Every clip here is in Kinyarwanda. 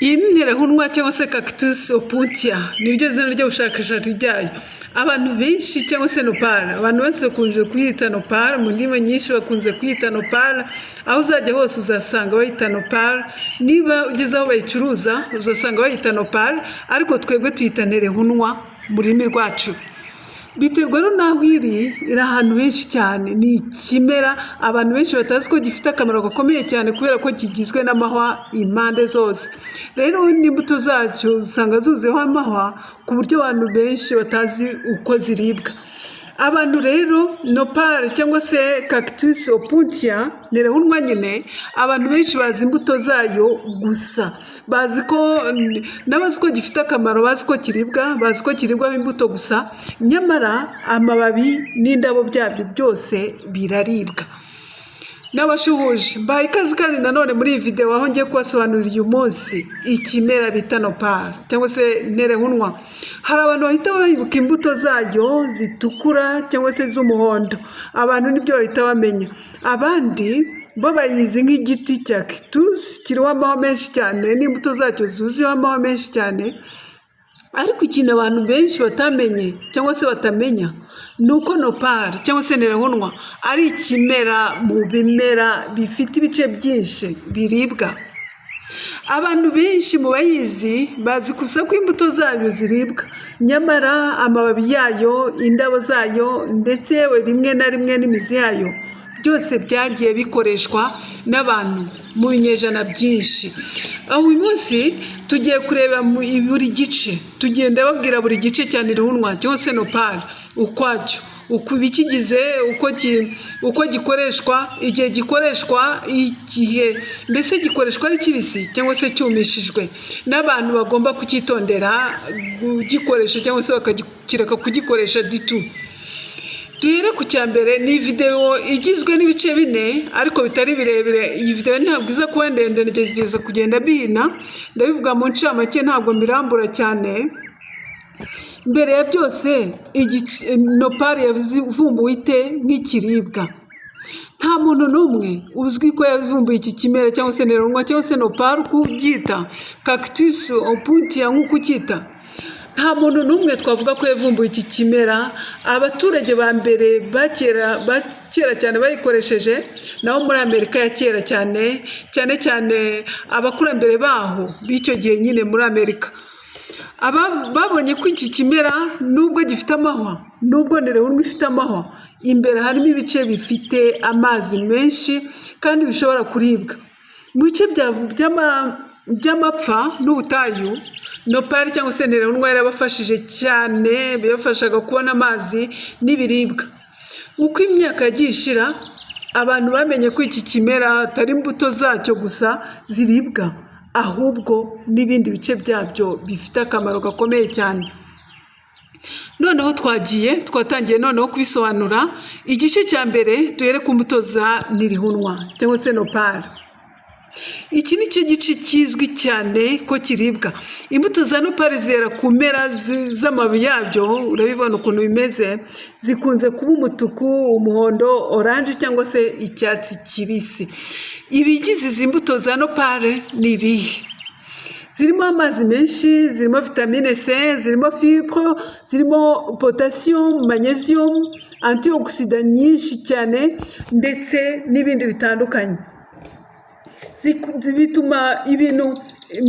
Iyi ni nterehunwa cyangwa se Cactus opuntia, niryo zina ry'ubushakashatsi ryayo. Abantu benshi cyangwa se nopal, abantu benshi bakunze kuyita nopal, mu ndimi nyinshi bakunze kuyita nopal, aho uzajya hose uzasanga bayita nopal, niba ugeze aho bayicuruza uzasanga bayita nopal, ariko twebwe tuyita nterehunwa mu rurimi rwacu. Biterwa rero n'aho iri, iri ahantu henshi cyane, ni ikimera abantu benshi batazi ko gifite akamaro gakomeye cyane kubera ko kigizwe n'amahwa impande zose. Rero n'imbuto zacyo usanga zuzuyeho amahwa ku buryo abantu benshi batazi uko ziribwa. Abantu rero nopal cyangwa se Cactus opuntia, nterehunwa nyine, abantu benshi bazi imbuto zayo gusa, bazi ko n'abazi ko gifite akamaro, bazi ko kiribwa, bazi ko kiribwaho imbuto gusa, nyamara amababi n'indabo byabyo byose biraribwa. Nabashuhuje, mbahaye ikaze kandi nanone muri iyi videwo aho ngiye kubasobanurira uyu munsi ikimera bita nopal cyangwa se nterehunwa. Hari abantu bahita bibuka imbuto zayo zitukura cyangwa se z'umuhondo, abantu nibyo bahita bamenya. Abandi bo bayizi nk'igiti cya cactus kiriho amahwa menshi cyane n'imbuto zacyo zuzuyeho amahwa menshi cyane, ariko ikintu abantu benshi batamenye cyangwa se batamenya ni uko nopal cyangwa se nterehunwa ari ikimera mu bimera bifite ibice byinshi biribwa. Abantu benshi mu bayizi bazi gusa ko imbuto zayo ziribwa, nyamara amababi yayo, indabo zayo ndetse yewe rimwe na rimwe n'imizi yayo byose byagiye bikoreshwa n'abantu mu binyejana byinshi. Uyu munsi tugiye kureba buri gice, tugenda babwira buri gice cya nterehunwa cyangwa se nopal ukwacyo, uko ibikigize, uko gikoreshwa, igihe gikoreshwa, igihe mbese gikoreshwa ari kibisi cyangwa se cyumishijwe, n'abantu bagomba kucyitondera kugikoresha cyangwa se bakakireka kugikoresha ditu. Duhere ku cya mbere, ni videwo igizwe n'ibice bine ariko bitari birebire. Iyi videwo ntabwo iza kuba ndende, ngerageza kugenda mbihina, ndabivuga mu ncamake, ntabwo mbirambura cyane. Mbere ya byose, nopal yavumbuwe ite nk'ikiribwa? Nta muntu n'umwe uzwi ko yavumbuye iki kimera cyangwa se nterehunwa cyangwa se nopal uko ubyita, Cactus opuntia nk'uko ucyita. Nta muntu n'umwe twavuga ko yavumbuye iki kimera. Abaturage ba mbere ba kera cyane bayikoresheje nabo muri Amerika ya kera cyane, cyane cyane abakurambere baho b'icyo gihe nyine muri Amerika, babonye ko iki kimera nubwo gifite amahwa, nubwo nterehunwa ifite amahwa, imbere harimo ibice bifite amazi menshi kandi bishobora kuribwa. Mu bice by'amapfa n'ubutayu, nopal cyangwa se nterehunwa yarabafashije cyane, bibafashaga kubona amazi n'ibiribwa. Uko imyaka yagiye ishira, abantu bamenye ko iki kimera atari imbuto zacyo gusa ziribwa, ahubwo n'ibindi bice byabyo bifite akamaro gakomeye cyane. Noneho twagiye, twatangiye noneho kubisobanura. Igice cya mbere, duhere ku mbuto za ntirihunwa cyangwa se nopal. Iki ni cyo gice kizwi cyane ko kiribwa. Imbuto za nopal zera ku mpera z'amababi yabyo, urabibona ukuntu bimeze, zikunze kuba umutuku, umuhondo, oranje cyangwa se icyatsi kibisi. Ibigize izi mbuto za nopal ni ibihe? Zirimo amazi menshi, zirimo vitamine C, zirimo fibre, zirimo potassium, magnesium, antioxydant nyinshi cyane ndetse n'ibindi bitandukanye. Bituma ibintu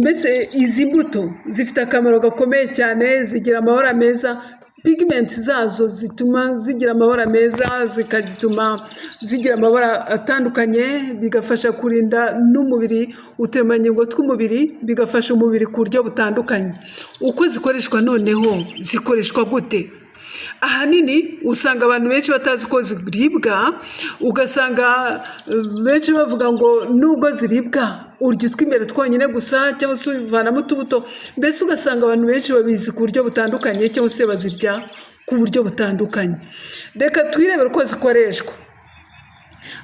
mbese izi mbuto zifite akamaro gakomeye cyane, zigira amabara meza, pigment zazo zituma zigira amabara meza, zigatuma zigira amabara atandukanye, bigafasha kurinda n'umubiri, uturemangingo tw'umubiri, bigafasha umubiri ku buryo butandukanye. Uko zikoreshwa noneho, zikoreshwa gute? Ahanini usanga abantu benshi batazi ko ziribwa, ugasanga benshi bavuga ngo nubwo ziribwa urya utw'imbere twonyine gusa cyangwa se uvanamo utubuto, mbese ugasanga abantu benshi babizi ku buryo butandukanye cyangwa se bazirya ku buryo butandukanye. Reka twirebere uko zikoreshwa.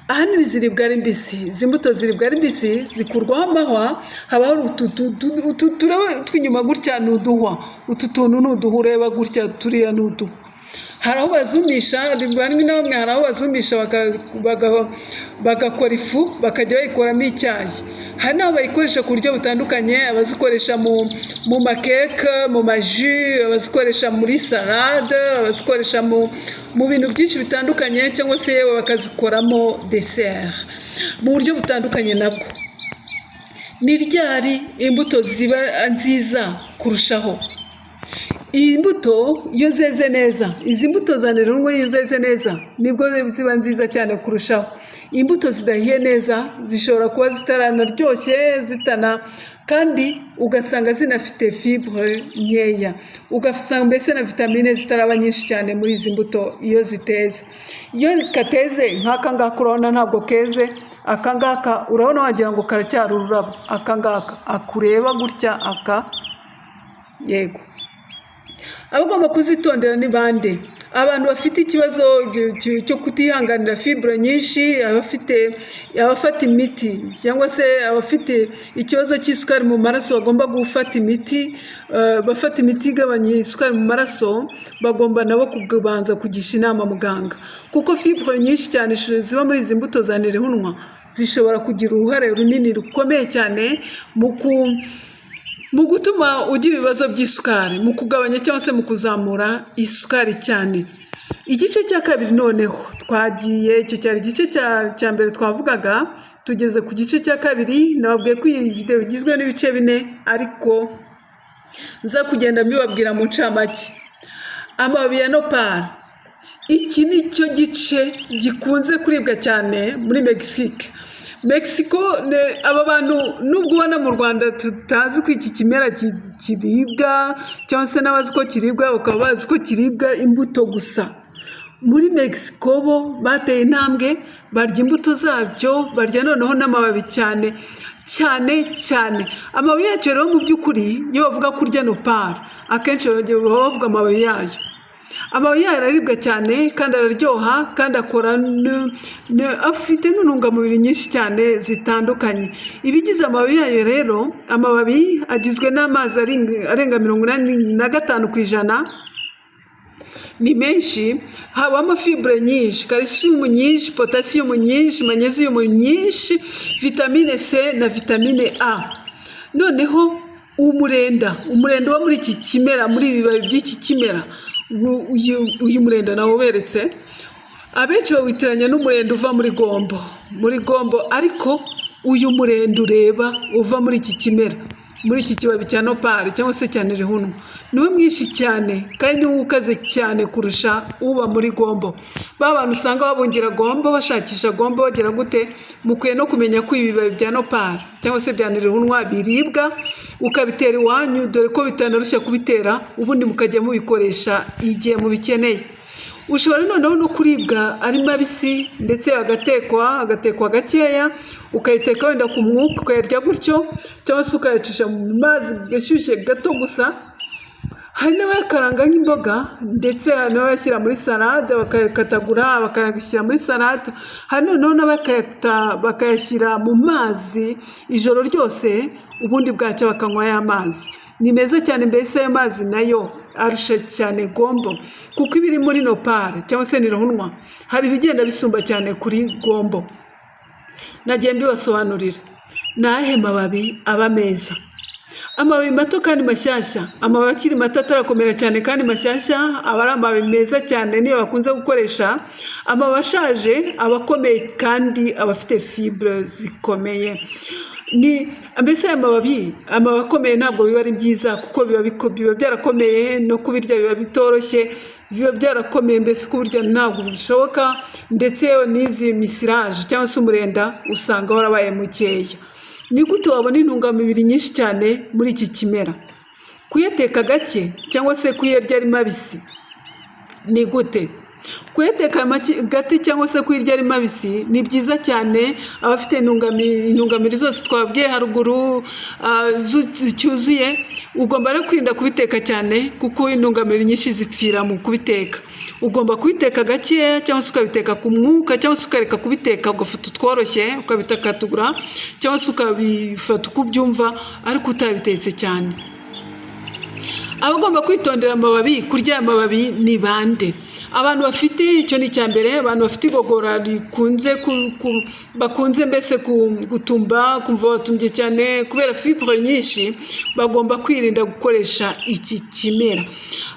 Ahanini ziribwa ari mbisi. Izi mbuto ziribwa ari mbisi, zikurwaho amahwa, habaho utu turabo tw'inyuma gutya ni uduhwa, utu tuntu ni uduhwa ureba gutya, turiya ni uduhwa. Hari aho bazumisha, bamwe na bamwe hari aho bazumisha bagakora ifu, bakajya bayikoramo icyayi. Hari n'aho bayikoresha ku buryo butandukanye: abazikoresha mu makeke, mu majus, abazikoresha muri salade, abazikoresha mu bintu byinshi bitandukanye, cyangwa se yewe bakazikoramo dessert mu buryo butandukanye nabwo. Ni ryari imbuto ziba nziza kurushaho? Iyi mbuto iyo zeze neza, izi mbuto za nirihunwa iyo zeze neza nibwo ziba nziza cyane kurushaho. Imbuto zidahiye neza zishobora kuba zitaranaryoshye, zitana kandi ugasanga zinafite fibre nkeya, ugasanga mbese na vitamine zitaraba nyinshi cyane muri izi mbuto iyo ziteze. Iyo kateze nk'aka ngaka, urabona ntabwo keze. Aka ngaka urabona wagira ngo karacyari ururabo. Aka ngaka akureba gutya aka, yego. Abagomba kuzitondera ni bande? Abantu bafite ikibazo cyo kutihanganira fibre nyinshi, abafite, abafata imiti, cyangwa se abafite ikibazo cy'isukari mu maraso bagomba gufata imiti, bafata imiti igabanya isukari mu maraso, bagomba nabo kubanza kugisha inama muganga, kuko fibre nyinshi cyane ziba muri izi mbuto za nirihunwa zishobora kugira uruhare runini rukomeye cyane mu gutuma ugira ibibazo by'isukari, mu kugabanya cyangwa se mu kuzamura isukari cyane. Igice cya kabiri noneho twagiye, icyo cyari igice cya mbere twavugaga, tugeze ku gice cya kabiri. Nababwiye ko iyi videwo igizwe n'ibice bine, ariko nza kugenda mbibabwira mu ncamake. Amababi ya nopal, iki ni cyo gice gikunze kuribwa cyane muri Mexique. Mexico, aba bantu, nubwo ubona mu Rwanda tutazi ko iki kimera kiribwa, cyangwa se n'abazi ko kiribwa bakaba bazi ko kiribwa imbuto gusa, muri Mexico bo bateye intambwe, barya imbuto zabyo, barya noneho n'amababi cyane cyane cyane. Amababi yacyo rero, mu by'ukuri iyo bavuga kurya nopal, akenshi baba bavuga amababi yayo. Amababi yayo araribwa cyane kandi araryoha, kandi akora afite n'intungamubiri nyinshi cyane zitandukanye. Ibigize amababi yayo rero, amababi agizwe n'amazi arenga 85%, ni menshi. Habamo fibre nyinshi, calcium nyinshi, potassium nyinshi, magnesium nyinshi, vitamine C na vitamine A. Noneho umurenda, umurenda uba muri iki kimera, muri ibi bibabi by'iki kimera, uyu murenda nawuberetse, abenshi bawitiranya n'umurenda uva muri gombo, muri gombo, ariko uyu murenda ureba uva muri iki kimera, muri iki kibabi cya nopal cyangwa se cya nirihunwa, niwo mwinshi cyane kandi niwo ukaze cyane kurusha uba muri gombo. Ba bantu usanga babungira gombo, bashakisha gombo, bagira gute, mukwiye no kumenya ko ibi bibabi bya nopal cyangwa se bya nirihunwa biribwa, ukabitera iwanyu, dore ko bitanarushya kubitera, ubundi mukajya mubikoresha igihe mubikeneye. Ushobora noneho no kuribwa ari mabisi, ndetse agatekwa, agatekwa gakeya, ukayiteka wenda ku mwuka ukayarya gutyo, cyangwa se ukayacisha mu mazi ashyushye gato gusa. Hari n'abayakaranga nk'imboga, ndetse hari n'abayashyira muri salade, bakayakatagura bakayashyira muri salade. Hari noneho n'abayakata bakayashyira mu mazi ijoro ryose, ubundi bwacya bakanywa ya mazi. Ni meza cyane mbese, ayo mazi nayo arusha cyane gombo, kuko ibiri muri nopal cyangwa se nirihunwa hari ibigenda bisumba cyane kuri gombo. Nagiye mbibasobanurira. Ni ayahe mababi aba meza? Amababi mato kandi mashyashya, amababi akiri mato atarakomera cyane kandi mashyashya, aba ari amababi meza cyane, niyo bakunze gukoresha. Amababi ashaje aba akomeye kandi aba afite fibre zikomeye. Ni mbese aya mababi, amababi akomeye ntabwo biba ari byiza, kuko biba byarakomeye, no kubirya biba bitoroshye, biba byarakomeye, mbese kubirya ntabwo bishoboka. Ndetse n'izi mucilage cyangwa se umurenda usanga warabaye mukeya. Ni gute wabona intungamubiri nyinshi cyane muri iki kimera? Kuyateka gake cyangwa se kuyarya ari mabisi. Ni gute kuyateka gake cyangwa se kuyirya ari mabisi? Ni byiza cyane, abafite intungamubiri zose twabwiye haruguru cyuzuye. Ugomba rero kwirinda kubiteka cyane, kuko intungamubiri nyinshi zipfira mu kubiteka. Ugomba kubiteka gakeya, cyangwa se ukabiteka ku mwuka, cyangwa se ukareka kubiteka, ugafata utworoshye ukabitakatagura, cyangwa se ukabifata uko ubyumva ariko utabitetse cyane. Abagomba kwitondera amababi, kurya aya mababi ni bande? Abantu bafite, icyo ni icya mbere, abantu bafite igogora rikunze bakunze mbese gutumba, kumva batumbye cyane kubera fibre nyinshi, bagomba kwirinda gukoresha iki kimera.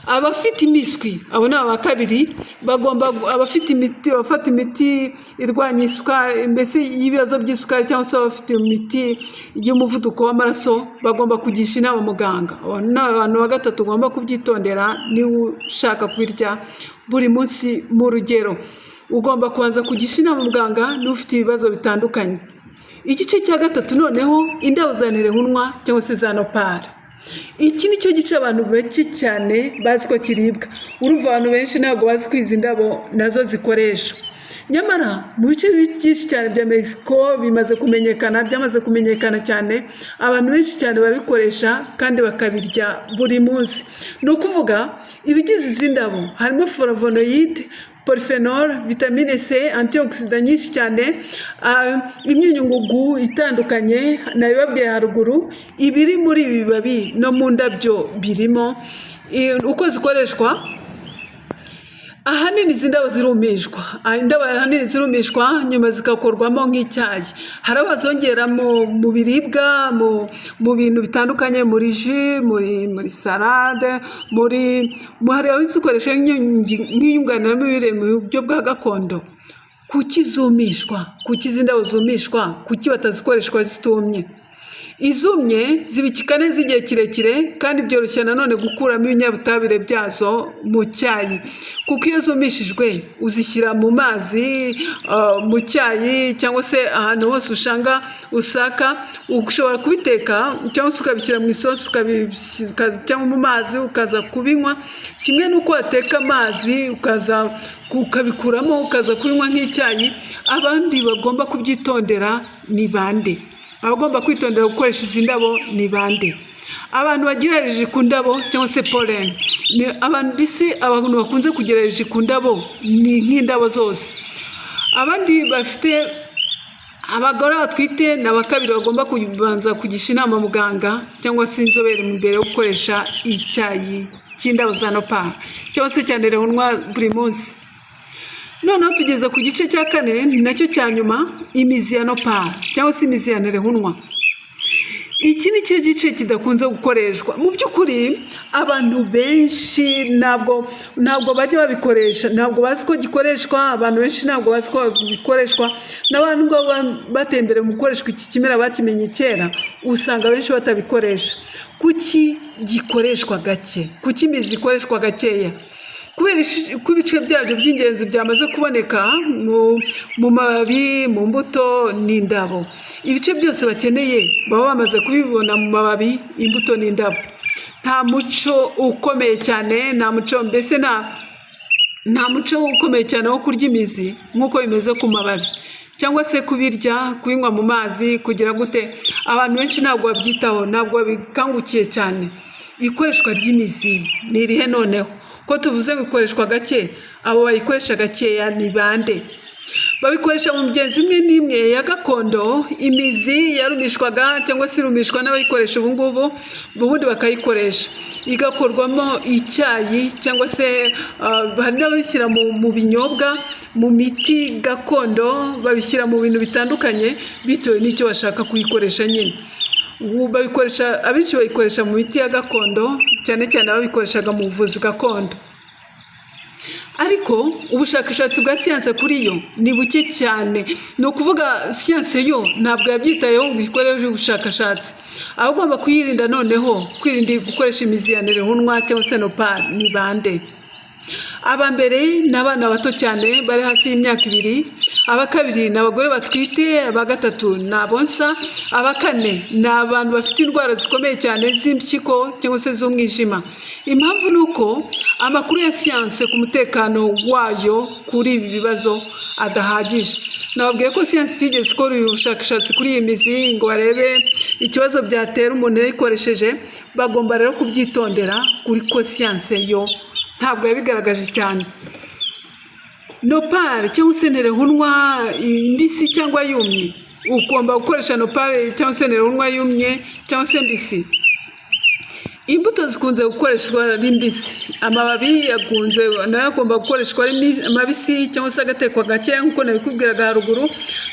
Abafite impiswi, abo ni aba kabiri, bagomba, abafite imiti, abafata imiti irwanya isukari, mbese y'ibibazo by'isukari, cyangwa se abafite imiti y'umuvuduko w'amaraso, bagomba kugisha inama muganga. Abo ni abantu ba gatatu ugomba kubyitondera. Niba ushaka kubirya buri munsi mu rugero, ugomba kubanza kugisha inama muganga niba ufite ibibazo bitandukanye. Igice cya gatatu noneho, indabo za nterehunwa cyangwa se za nopal. Iki ni cyo gice abantu bake cyane bazi ko kiribwa. Urumva, abantu benshi ntabwo bazi ko izi ndabo nazo zikoreshwa. Nyamara mu bice byinshi cyane bya Mexico bimaze kumenyekana, byamaze kumenyekana cyane, abantu benshi cyane barabikoresha kandi bakabirya buri munsi. Ni ukuvuga, ibigize izi ndabo harimo flavonoïde, polyphénol, vitamine C, antioxydant nyinshi cyane, imyunyungugu itandukanye nabibabwiye haruguru. Ibiri muri ibi bibabi no mu ndabyo birimo. Uko zikoreshwa: ahanini izi ndabo zirumishwa. Indabo ahanini zirumishwa, nyuma zigakorwamo nk'icyayi. Hari abazongera mu biribwa, mu bintu bitandukanye, muri jus, muri salade, muri hari abazikoresha nk'inyunganiramirire mu buryo bwa gakondo. Kuki zumishwa? Kuki izi ndabo zumishwa? Kuki batazikoreshwa zitumye? Izumye zibikika neza igihe kirekire, kandi byoroshye nanone gukuramo ibinyabutabire byazo mu cyayi, kuko iyo zumishijwe uzishyira mu mazi, mu cyayi, cyangwa se ahantu hose ushanga usaka. Ushobora kubiteka cyangwa se ukabishyira mu isosi cyangwa mu mazi, ukaza kubinywa, kimwe n'uko wateka amazi ukaza ukabikuramo, ukaza kubinywa nk'icyayi. Abandi bagomba kubyitondera ni bande? Abagomba kwitondera gukoresha izi ndabo ni bande? Abantu bagira allergie ku ndabo cyangwa se pollen. Ni abantu mbese, abantu bakunze kugira allergie ku ndabo ni nk'indabo zose. Abandi bafite, abagore batwite ni aba kabiri bagomba kubanza kugisha inama muganga cyangwa se inzobere mbere yo gukoresha icyayi cy'indabo za nopal cyangwa se cya nterehunwa buri munsi. Noneho tugeze ku gice cya kane, ni nacyo cya nyuma, imizi ya nopal cyangwa se imizi ya nterehunwa. Iki ni cyo gice kidakunze gukoreshwa. Mu by'ukuri abantu benshi ntabwo bajya babikoresha, ntabwo bazi ko gikoreshwa. Abantu benshi ntabwo bazi ko bikoreshwa, n'abantu batembere mu gukoreshwa iki kimera bakimenye kera, usanga benshi batabikoresha. Kuki gikoreshwa gake? Kuki imizi ikoreshwa gakeya? Kubera ko ibice byabyo by'ingenzi byamaze kuboneka mu mababi, mu mbuto n'indabo. Ibice byose bakeneye baba bamaze kubibona mu mababi, imbuto n'indabo. Nta muco ukomeye cyane, nta muco mbese, nta muco ukomeye cyane wo kurya imizi nk'uko bimeze ku mababi, cyangwa se kubirya, kubinywa mu mazi, kugira gute. Abantu benshi ntabwo babyitaho, ntabwo babikangukiye cyane. Ikoreshwa ry'imizi ni irihe noneho? Ko tuvuze ngo ikoreshwa gake, abo bayikoresha gakeya ni bande? Babikoresha mu migenzo imwe n'imwe ya gakondo. Imizi yarumishwaga cyangwa se irumishwa n'abayikoresha ubu ngubu, ubundi bakayikoresha igakorwamo icyayi, cyangwa se hari n'ababishyira mu binyobwa, mu miti gakondo, babishyira mu bintu bitandukanye bitewe n'icyo bashaka kuyikoresha nyine. Ubu babikoresha, abenshi bayikoresha mu miti ya gakondo, cyane cyane ababikoreshaga mu buvuzi gakondo. Ariko ubushakashatsi bwa siyanse kuri yo ni buke cyane. Ni ukuvuga, siyanse yo ntabwo yabyitayeho ngo ikoreho ubushakashatsi. Abagomba kuyirinda noneho, kwirinda gukoresha imizi ya nterehunwa cyangwa se nopal ni bande? Aba mbere ni abana bato cyane bari hasi y'imyaka 2, aba kabiri ni abagore batwite, aba gatatu ni abonsa, aba kane ni abantu bafite indwara zikomeye cyane z'impyiko cyangwa se z'umwijima. Impamvu ni uko amakuru ya siyanse ku mutekano wayo kuri ibi bibazo adahagije. Nababwiye ko siyansi itigeze ikora ubushakashatsi kuri iyi mizi ngo barebe ikibazo byatera umuntu yayikoresheje. Bagomba rero kubyitondera, kuri ko siyanse yo ntabwo yabigaragaje cyane. Nopal cyangwa se nterehunwa mbisi cyangwa yumye: ugomba gukoresha nopal cyangwa se nterehunwa yumye cyangwa se mbisi. Imbuto zikunze gukoreshwa ari mbisi, amababi akunze nayo agomba gukoreshwa ari mabisi cyangwa se agatekwa gakeya nk'uko nabikubwiraga haruguru.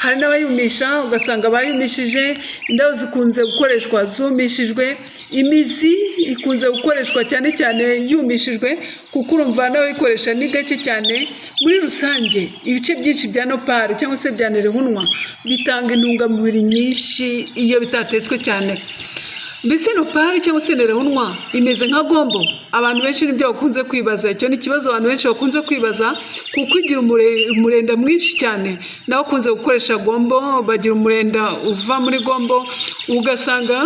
Hari n'abayumisha, ugasanga bayumishije. Indabo zikunze gukoreshwa zumishijwe, imizi ikunze gukoreshwa cyane cyane yumishijwe, kuko urumva n'abayikoresha ni gake cyane. Muri rusange, ibice byinshi bya nopal cyangwa se bya nerehunwa bitanga intungamubiri nyinshi iyo bitatetswe cyane. Mbese nopal cyangwa se nerehunwa imeze nka gombo? Abantu benshi nibyo bakunze kwibaza. Icyo ni ikibazo abantu benshi bakunze kwibaza, kuko igira umurenda mwinshi cyane. Nawe ukunze gukoresha gombo, bagira umurenda uva muri gombo, ugasanga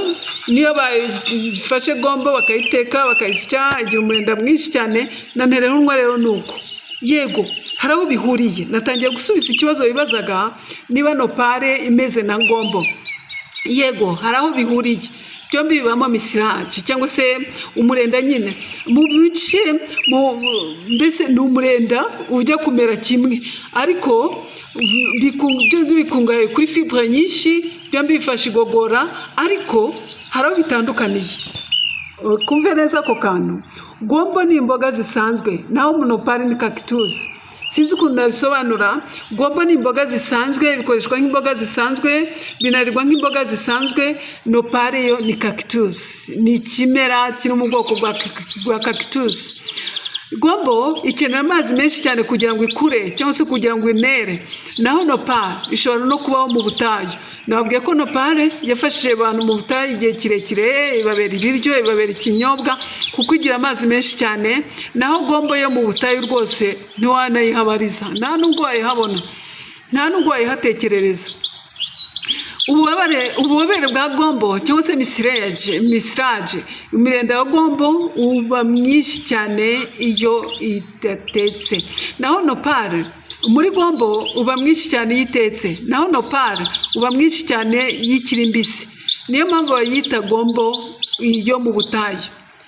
niyo bafashe gombo bakayiteka, bakayisya, igira umurenda mwinshi cyane. Na nerehunwa rero ni uko. Yego, hari aho bihuriye. Natangiye gusubiza ikibazo wibazaga niba nopal imeze na gombo. Yego, hari aho bihuriye. Byombi bibamo mucilage cyangwa se umurenda nyine mu bice, mbese ni umurenda ujya kumera kimwe, ariko byombi bikungahaye kuri fibre nyinshi, byombi bifasha igogora, ariko hari aho bitandukaniye. Kumve neza ako kantu: gombo ni imboga zisanzwe, naho nopal ni cactus. Sinzi ukuntu nabisobanura. Gombo ni imboga zisanzwe, bikoreshwa nk'imboga zisanzwe, binaribwa nk'imboga zisanzwe. Nopal yo ni cactus, ni ikimera kiri mu bwoko bwa cactus. Gombo ikenera amazi menshi cyane kugira ngo ikure cyangwa se kugira ngo inere, naho nopal ishobora no kubaho mu butayu. Nababwiye ko nopal yafashije abantu mu butayu igihe kirekire, ibabera ibiryo, ibabera ikinyobwa, kuko igira amazi menshi cyane. Naho gombo yo mu butayu rwose ntiwanayihabariza, nta nubwo wayihabona, nta nubwo wayihatekerereza. Ububobere bwa gombo cyangwa se mucilage, imirenda ya gombo uba myinshi cyane iyo idatetse, naho nopal muri gombo uba mwinshi cyane iyo itetse, naho nopal uba mwinshi cyane iyo ikiri mbisi. Niyo mpamvu bayita gombo yo mu butayu.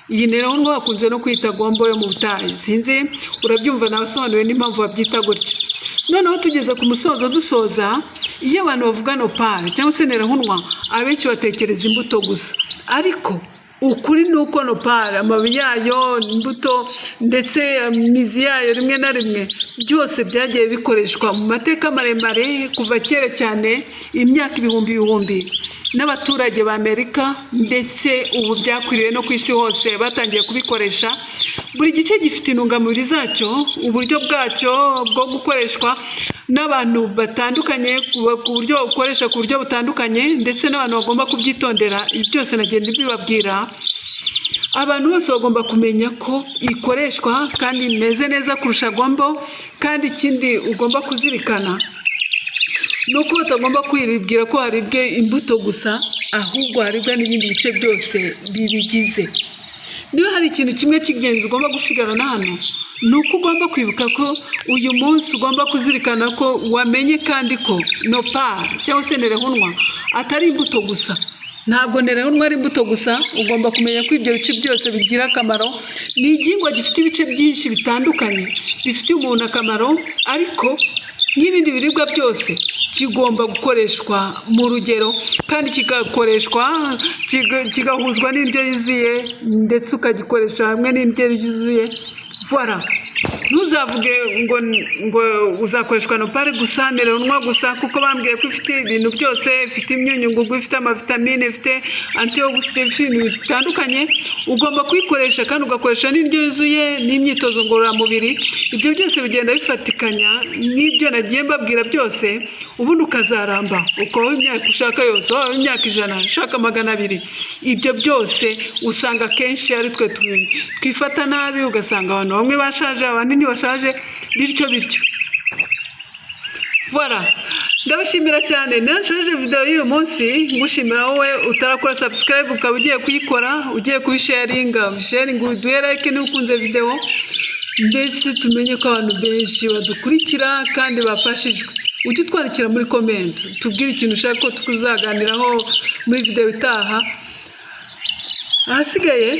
Iyi rero bakunze no kwita gombo yo mu butayu. Sinzi, urabyumva, nabasobanuriwe n'impamvu babyita gutya. Noneho tugeze ku musozo, dusoza, iyo abantu bavuga nopal cyangwa se nerahunwa, abenshi batekereza imbuto gusa, ariko ukuri ni uko nopal, amababi yayo, imbuto, ndetse imizi yayo rimwe na rimwe, byose byagiye bikoreshwa mu mateka maremare kuva kera cyane, imyaka ibihumbi ibihumbi, n'abaturage ba Amerika, ndetse ubu byakwiriye no ku isi hose, batangiye kubikoresha. Buri gice gifite intungamubiri zacyo, uburyo bwacyo bwo gukoreshwa n'abantu batandukanye, ku buryo bawukoresha ku buryo butandukanye, ndetse n'abantu bagomba kubyitondera. Ibi byose nagenda mbibabwira. Abantu bose bagomba kumenya ko ikoreshwa kandi imeze neza kurusha gombo. Kandi ikindi ugomba kuzirikana ni uko batagomba kwibwira ko haribwe imbuto gusa, ahubwo haribwa n'ibindi bice byose bibigize. Niba hari ikintu kimwe cy'ingenzi ugomba gusigarana hano, ni uko ugomba kwibuka ko uyu munsi ugomba kuzirikana ko wamenye kandi ko nopal cyangwa se nerehunwa atari imbuto gusa. Ntabwo nerehunwa ari imbuto gusa. Ugomba kumenya ko ibyo bice byose bigira akamaro. Ni igihingwa gifite ibice byinshi bitandukanye bifitiye umuntu akamaro, ariko nk'ibindi biribwa byose kigomba gukoreshwa mu rugero, kandi kigakoreshwa kigahuzwa n'indyo yuzuye, ndetse ukagikoresha hamwe n'indyo yuzuye. Voilà, ntuzavuge ngo uzakoreshwa nopal gusa, nerehunwa gusa, kuko bambwiye ko ifite ibintu byose, ifite imyunyungugu, ifite amavitamine, ifite antioxidant, ifite ibintu bitandukanye. Ugomba kuyikoresha kandi ugakoresha n'indyo yuzuye n'imyitozo ngororamubiri. Ibyo byose bigenda bifatikanya n'ibyo nagiye mbabwira byose, ubundi ukazaramba, ukabaho imyaka ushaka yose, waba imyaka 100, ushaka 200. Ibyo byose usanga akenshi ari twe twifata nabi, ugasanga abantu bamwe bashaje, abandi ntibashaje, bityo bityo. Voilà, ndabashimira cyane. Nashoje video y'uyu munsi ngushimira wowe utarakora subscribe ukaba ugiye kuyikora, ugiye kubisharinga, sharinga, uduhe like niba ukunze video, mbese tumenye ko abantu benshi badukurikira kandi bafashijwe. Ujye utwandikira muri comment, tubwire ikintu ushaka ko tuzaganiraho muri video itaha. Ahasigaye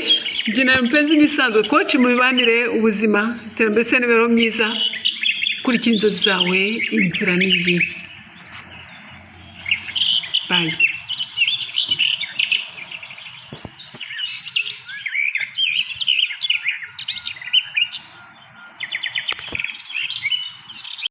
njye na Mpenzi nk'ibisanzwe, coach mu mibanire, ubuzima, iterambere ndetse n'imibereho myiza. Kurikira inzozi zawe, inzira ni iyi.